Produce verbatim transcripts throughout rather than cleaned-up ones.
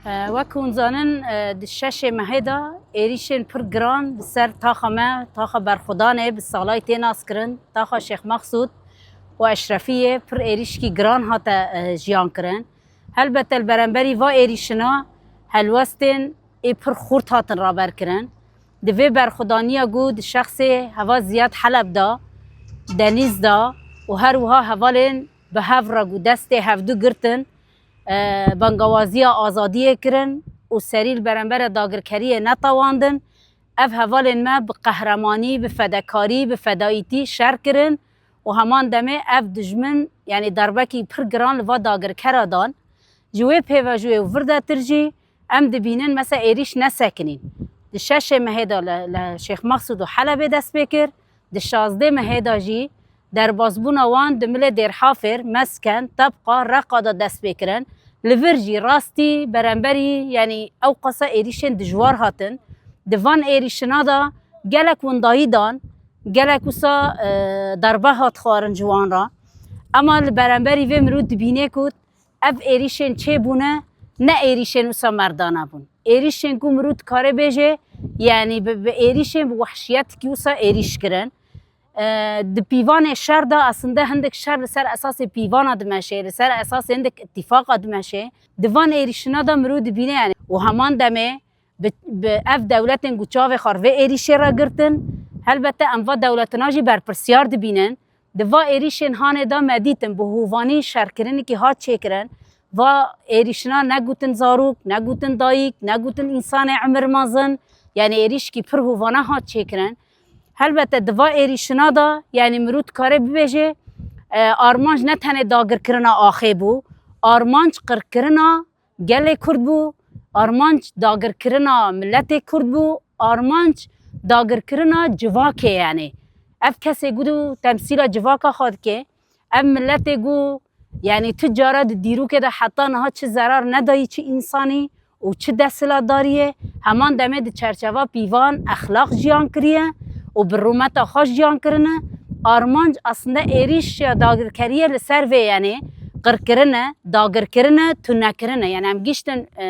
E, wek hûn zanin, e, di şeşê mehê de êrîşên pir giran li ser taxa me, taxa Berxwedanê bi salayî tê naskirin, taxa Şêx Mexsûd û Eşrefiyê pir êrîşkî giran hate, e, jiyan kirin. Helbete li beramberî va êrîşina helwestên ê pir xurt hatin raber kirin. Di vê berxwedaniya ku di şexsê heva Ziyad Heleb de, Denîz de û her wiha hevalên bi hev re ku destê hevdu girtin, e, bangawaziya azadiyê kirin û serî li berembere dagirkeriyê netewandin. Ev hevalên me bi qehremanî, bi fedekarî, bi fedayîtî şer kirin û heman demê ev dijmin, yanî darbekî pir giran li va dagirkera dan. Ji wê pêvajoyê û virdetir jî em dibînin, mesela êrîş nesekinîn. Di şeşê mehê de li, li Şêx Mexsûd û Helebê dest pê kir, di şazdê mehê de jî derbasbûna wan di milê Dêrhafêr, Mesken, Tebqa, Reqa de dest pê kirin. Li vir jî rastî beramberî, yanî ew qasa êrîşên dijwar hatin. Di van êrîşina de gelek windayî dan, gelek wisa, e, darbe hat xwarin ji wan re. Ema li beramberî vê mirov dibîne ku ev êrîşên çêbûne ne êrîşên wisa merdana bûn. Êrîşên ku mirov dikare bêje, yanî bi, bi êrîşên bi wehşiyetekî wisa êrîş kirin. E, di pîvanê şer de aslında hindik şer li ser esasê pîvana dimeşe, li ser esasê hindik îtîfaqa dimeşe. Di van êrîşina de mirov dibîne, yanî û heman demê bi, bi ev dewletên ku çavê xwe vê êrîşê re girtin, helbete em va dewletina jî berpirsiyar dibînin. Di va êrîşên hanê de me dîtin bi hovanî şerkirinekî hat çêkirin. Va êrîşina negotin zarok, negotin dayik, negotin însanê emir mezin, yanî êrîşkî pir hovana hat çêkirin. Helbete di va êrîşina de, yanî mirov dikare bibêje, e, armanc ne tenê dagirkirina axê bû, armanc qirkirina gelê Kurd bû, armanc dagirkirina miletê Kurd bû, armanc dagirkirina civakê, yanî ev kesê ku temsîla civaka xwe dike, ev miletê ku, yanî tu cara di dîrokê de heta niha çi zerar nedayî çi însanî û çi desthilatdariyê, heman demê di çerçeva pîvan exlaq jiyan kiriye û bi rûmeta xwe jiyan kirine. Armanc aslında êrîş ya dagirkeriyê li ser vê, yanî qirkirine, dagirkirine, tunekirine. Yanî em giştin, e,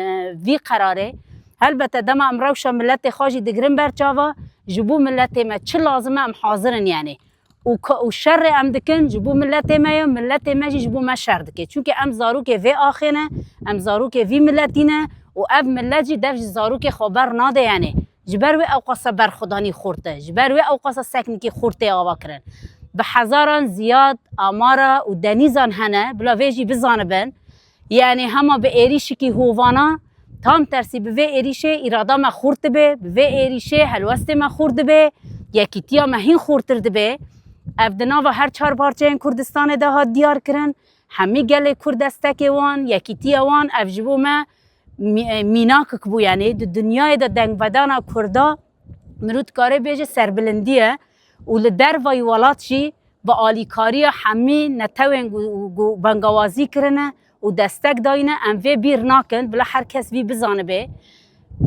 vî qerarê. Helbete dema em rewşa miletê xwe jî digirin ber çava, ji bo miletê me çi lazim e em hazir in, yanî. Û ka-, û şerê em dikin ji bo miletê me ye, miletê me jî ji bo me şer dike. Çunke em zarokê vê axê ne, em zarokê vî miletî ne û ev milet jî dev ji zarokê xwe ber nade, yanî ji ber wê ew qasa berxwedanî xurt e, ji ber wê ew qasa seknikî xurt tê ava kirin. Bi hezaran Ziyad, Amara û Denîzan hene, bila vê jî bizanibin. Yanî hema bi êrîşikî hovana, tam tersî bi vê êrîşê îrada me xurt dibe, bi vê êrîşê helwestê me xurt dibe, yekîtiya me hîn xurtir dibe. Ev di nava her çar parçeyên Kurdistanê de hat diyar kirin. Hemî gelê Kurd destekê wan, yekîtiya wan, ev ji bo me mî-, mînakik bû, yanî di dinyayê de dengvedana Kurda mirov dikare bêje serbilindî ye û li dervayî welat jî bi alîkariya hemî netewên ku, ku bangawazî kirine û destek dayine, em vê bîr nakin, bila her kes vî bizanibe.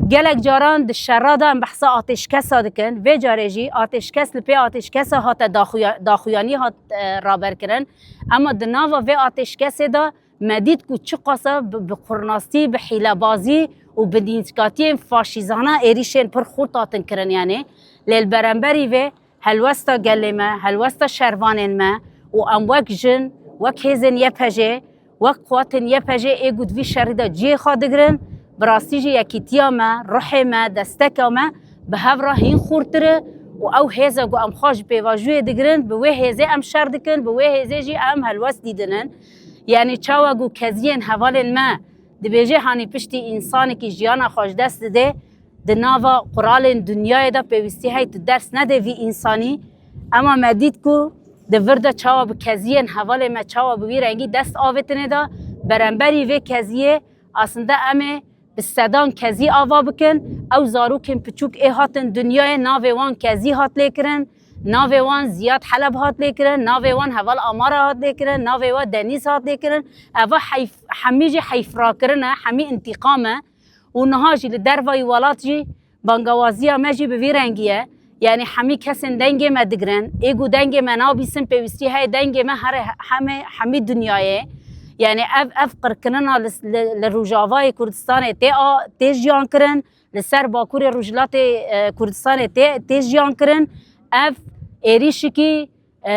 Gelek caran di şera de em behsa atêşkesa dikin. Vê carê jî atêşkes li pê atêşkesa hate daxuya-, daxuyanî hat, e, raberkirin. Ema di nava vê atêşkesê de me dît ku çiqasa bi, bi qurnastî, bi hîlebazî û bi nîzikatiyên faşîzana êrîşên pir xurt hatin kirin, yanî. Lê li beramberî vê helwesta gelê me, helwesta şervanên me û em wek jin, wek hêzên Y P J, wek quwatên Y P J ê ku di vî şerî de cihê xwe digirin, bi rastî jî yekîtiya me, ruhê me, desteka me bi hev re hîn xurtir e û ew hêza ku em xwe ji pêvajoyê digirin, bi wê hêzê em şer dikin, bi wê hêzê jî em helwest dîdinin. Yanî çawa ku keziyên hevalên me dibêje, hanî piştî însanekî jiyana xwe ji dest dide, di nava quralên dinyayê de pêwîstî hey tu ders nede vî însanî. Ema me dît ku di vir de çawa bi keziyên hevalê me çawa bi wî rengî dest avêtinê de, beramberî vê keziyê aslında em ê bi sedan kezî ava bikin. Ew zarokên piçûk ê hatin dinyayê, navê wan kezî hat lêkirin, navê wan Ziyad Heleb hat lêkirin, navê wan heval Amara hat lêkirin, navê wan Denîz hat lêkirin. Eva heyf-, hemî jî heyfrakirin e, hemî întîqam e. Û niha jî li dervayî welat jî bangawaziya me jî bi vî rengî ye. Yanî hemî kesên dengê me digirin. Ê ku dengê me nabîsin, pêwîstî heye dengê me here heme hemî dinyayê. Yani ev, ev qirkinina li, li, li Rojavayê Kurdistanê tê a, tê jiyan kirin, li ser Bakurê Rojhilatê, e, Kurdistanê tê, tê jiyan kirin. Ev êrîşikî, e,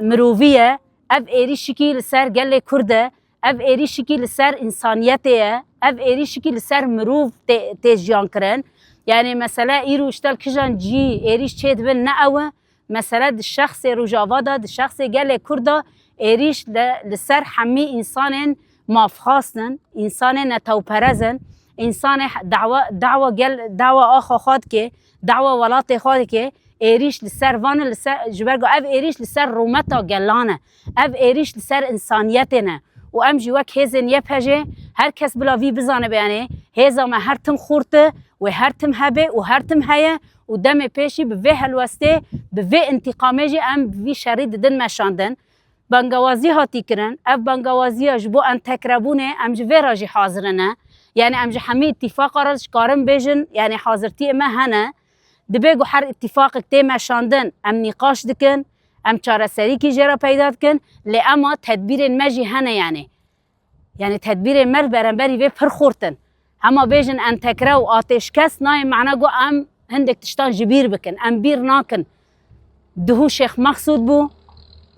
mirovî ye, ev êrîşikî li ser gelê Kurd e, ev êrîşikî li ser însaniyetê ye, ev êrîşikî li ser mirov tê, tê jiyan kirin. Yani mesele îro ji tel kijan cî êrîş çêdibin ne ew e. Mesele di şexsê Rojava de, di şexsê gelê Kurd de êrîş li, li ser hemî însanên mafxwaz in, însanên netewperez in, însanê dawa, dawa gel, dawa axa xwe dike, dawa welatê xwe dike, êrîş li ser van e, li ser, ji ber ku ev êrîş li ser rûmeta gelan e, ev êrîş li ser însaniyetê ne. Û em jî wek hêzên Y P J, her kes bila vî bizanibe, yanî hêza me her tim xurt e, wê her tim hebe û her tim heye û demê pêşî bi vê helwestê, bi vê întîqamê jî em vî şerî didin meşandin. Bangawazî hatî kirin. Ev bangawaziya ji bo entegrebûnê em ji vê re jî hazir ne. Yani em ji hemî îtîfaqa re dikarin bêjin, yani hazirtiyê me hene. Dibe ku her îtîfaqek tê meşandin, em nîqaş dikin, em çareserîkî jê re peyda dikin, lê ema tedbîrên me jî hene yani. Yani tedbîrên me li beramberî vê pir xurt in. Hema bêjin entegre û atêşkes nayê mana ku em hindek tiştan ji bîr bikin. Em bîr nakin. Duhû Şêx Mexsûd bû.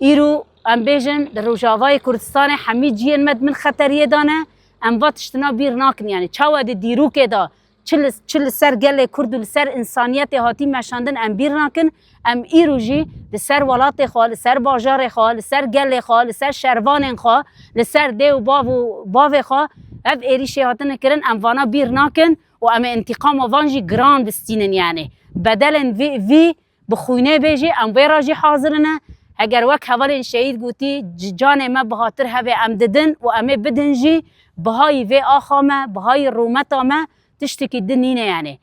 Îro em bêjin di Rojavayê Kurdistanê hemî ciyên me di min xeteriyê de ne. Em va tiştina bîr nakin. Yani çawa di dîrokê de çi li, çi li ser gelê Kurd û li ser însaniyetê hatî meşandin, em bîr nakin. Em îro jî li ser welatê xwe, li ser bajarê xwe, li ser gelê xwe, li ser şervanên xwe, li ser dê û bav û bavê xwe ev êrîşê hatine kirin, em vana bîr nakin û em ê întîqama van jî giran bistînin yani. Bedelên vî, vî bi xwînê bê jî em wê re jî hazir ne. Eger wek hevalên şehîd gotî, c-, canê me bihatir hebe em didin û em ê bidin jî, bihayî vê axa me, bihayî rûmeta me tiştekî din nîne yani.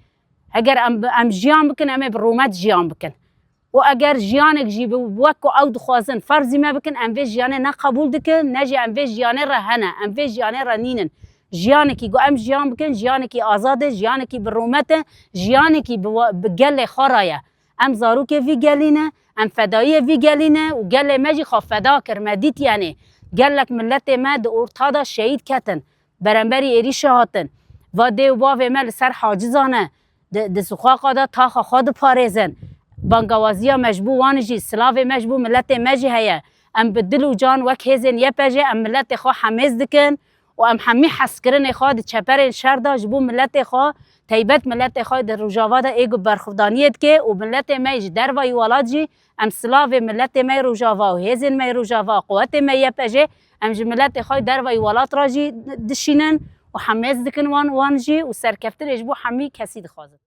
Eger em, em jiyan bikin, em ê bi rûmet jiyan bikin. Û eger jiyanek jî bi, wek ku ew dixwazin, ferzî me bikin, em vê jiyanê ne qebûl dikin, ne jî em vê jiyanê re hene, em vê jiyanê re nînin. Jiyanekî ku em jiyan bikin, jiyanekî azad e, jiyanekî bi rûmet e, jiyanekî bi wa-, bi gelê xwe re ye. Em zarokê vî gelî ne, em fedayiyê vî gelî ne û gelê me jî xwe feda kir, me dît yani. Gelek miletê me di orta de şehîd ketin. Beramberî êrîşê hatin. Va dê û bavê me li ser haciza ne. Di, di suxaqa de taxa xwe diparêzin. Bangawaziya me ji bo wan jî, silavê me ji bo miletê me jî heye. Em bi dil û can wek hêzên Y P J em miletê xwe hemêz dikin û em hemî hezkirinê xwe di çeperên şer de ji bo miletê xwe, teybet miletê xwe di Rojava de ê ku berxwedaniyê dike û miletê me yê ji dervayî welat jî em silavê miletê me yê Rojava û hêzên me yê Rojava, quwetê me Y P J, em ji miletê xwe yê dervayî welat re jî dişînin û hemêz dikin wan, wan jî û serkeftinê ji bo hemî kesî dixwazin.